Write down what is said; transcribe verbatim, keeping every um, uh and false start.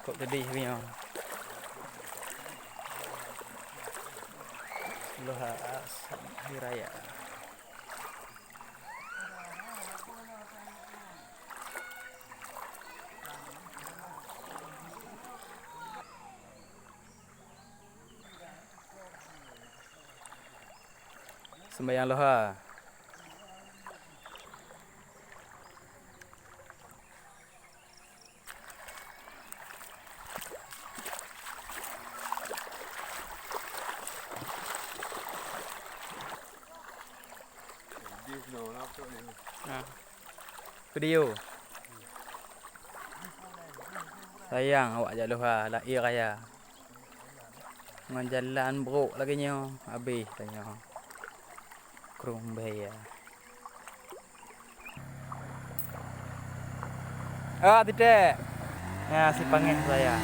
Kok tadi nyoe. Luha Hari Raya. Sembahyang Luha. Video. Sayang awak jak Luha, lahé raya. Ngon jalan brok lagèe nyoe, habéh tanyoe. Krueng Bhaya. Ah, titek. Ya, si pangéh saya.